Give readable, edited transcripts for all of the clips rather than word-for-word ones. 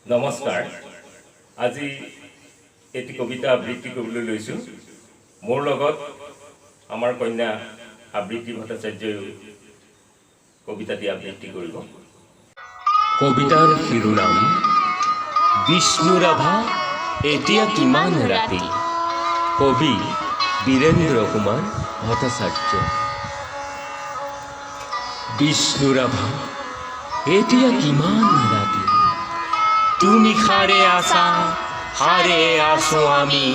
নমস্কাৰ। আজি এটি কবিতা আবৃত্তি কৰিবলৈ লৈছোঁ। মোৰ লগত আমাৰ কন্যা আবৃত্তি ভট্টাচাৰ্যইও কবিতাটি আবৃত্তি কৰিব। কবিতাৰ শিৰোনাম বিষ্ণু ৰাভা এতিয়া কিমান ৰাতি। কবি বীৰেন্দ্ৰ কুমাৰ ভট্টাচাৰ্য। বিষ্ণু ৰাভা, এতিয়া কিমান ৰাতি? তুমি সাৰে আছা, সাৰে আছো আমি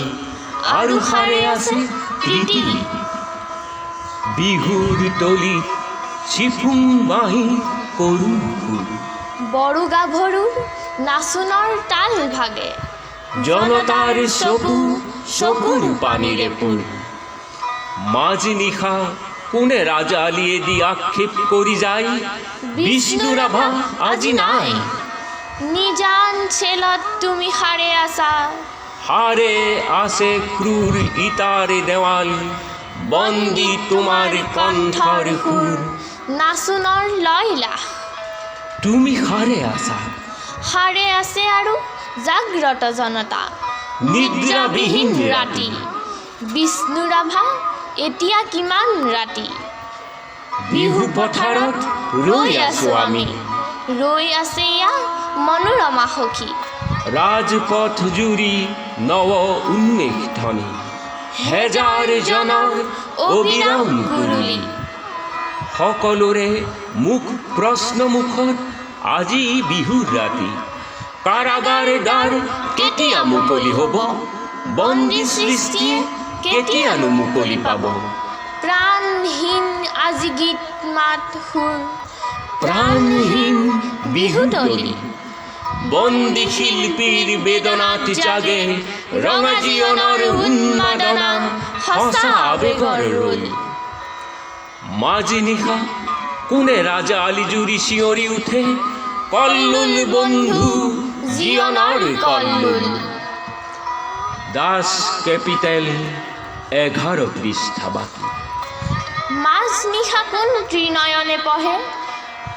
আৰু সাৰে আছে প্ৰীতি। বিহুৰ তলিত চিফুং বাঁহী কৰুণ সুৰ। বড়ো গাভৰুৰ নাচোনৰ তাল ভাগে। জনতাৰ চকু চকুৰ পানীৰে পূৰ। মাজনিশা কোনে ৰাজআলিয়েদি আক্ষেপ কৰি যায়, বিষ্ণু ৰাভা আজি নাই। নিজান চেলত তুমি সাৰে আছা। সাৰে আছে ক্ৰূৰ ইটাৰ দেৱাল, বন্দী তোমাৰ কণ্ঠৰ সুৰ। নাচোনৰ লয়লাস। তুমি সাৰে আছা। সাৰে আছে আৰু জাগ্ৰত জনতা। নিদ্ৰাবিহীন ৰাতি। বিষ্ণু ৰাভা, এতিয়া কিমান ৰাতি? বিহু পথাৰত ৰৈ আছো আমি। ৰৈ আছে ইয়া মনোৰমা সখী। ৰাজপথ জুৰি নৱ উন্মেষ ধ্বনি, হেজাৰ জনৰ অবিৰাম কুৰুলি। সকলোৰে মুখ প্ৰশ্নমুখত, আজি বিহুৰ ৰাতি কাৰাগাৰ দ্বাৰ কেতিয়া মুকলি হ'ব? বন্দী সৃষ্টিয়ে কেতিয়ানো মুকলি পাব? প্ৰাণহীন আজি গীত মাত সুৰ। প্ৰাণহীন বিহুতলী। বন্দী শিল্পীৰ বেদনাত জাগে ৰঙা জীৱনৰ উন্মাদনা, সঁচা আৱেগৰ ৰোল। মাজনিশা কোনে ৰাজা আলি জুৰি চিঞৰি উঠে, কল্লোল বন্ধু, জীৱনৰ কল্লোল। দাস কেপিটেল, 11 পৃষ্ঠা বাকী। মাজনিশা কোন ত্ৰিনয়নে পঢ়ে?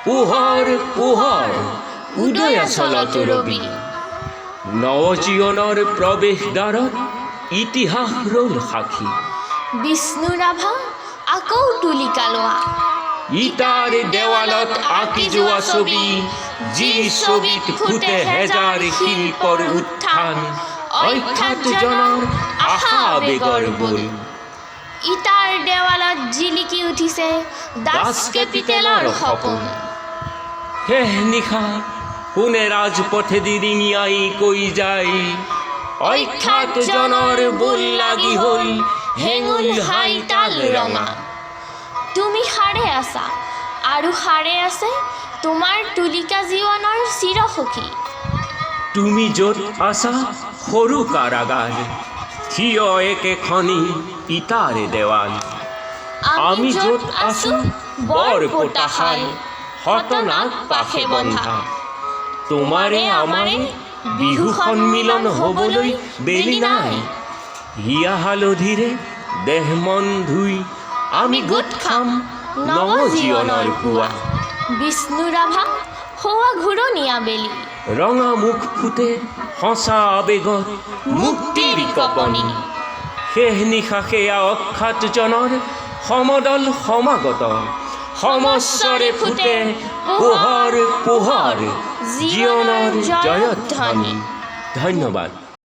পোহৰ পোহৰ উদয়াচলত ৰবি। নৱজীৱনৰ প্ৰৱেশদ্বাৰত ইতিহাস ৰ'ল সাক্ষী। বিষ্ণু ৰাভা, আকৌ তুলিকা লোৱা। ইটাৰ দেৱালত আঁকি যোৱা ছবি, যি ছবিত ফুটে হেজাৰ শিল্পৰ উত্থান, অখ্যাত জনৰ আশা আৱেগৰ বোল। ইটাৰ দেৱালত জিলিকি উঠিছে দাস কেপিটেলৰ সপোন। শেষ নিশা কোনে ৰাজপথেদি ৰিঙিয়াই কৈ যায়, অখ্যাত জনৰ বোল লাগি হ'ল হেঙুল হাইতাল ৰঙা। তুমি সাৰে আছা আৰু সাৰে আছে তোমাৰ তুলিকা জীৱনৰ চিৰসখী। তুমি য'ত আছা সৰু কাৰাগাৰ, থিয় একেখনি ইটাৰ দেৱাল। আমি য'ত আছো বৰ পোতাশাল, শতনাগ পাশে বন্ধা। তোমাৰে আমাৰে বিহু সন্মিলন হ'বলৈ বেলি নাই। হিয়া হালধিৰে দেহ মন ধুই আমি গোট খাম নৱজীৱনৰ পুৱা। বিষ্ণু ৰাভা, সৌৱা ঘূৰণীয়া বেলি। ৰঙা মুখ ফুটে সঁচা আৱেগত মুক্তিৰ কঁপনি। শেষ নিশা সেয়া অখ্যাত জনৰ সমদল সমাগত, সমস্বৰে ফুটে পোহৰ পোহৰ জীৱনৰ জয়ধ্বনি। ধন্যবাদ।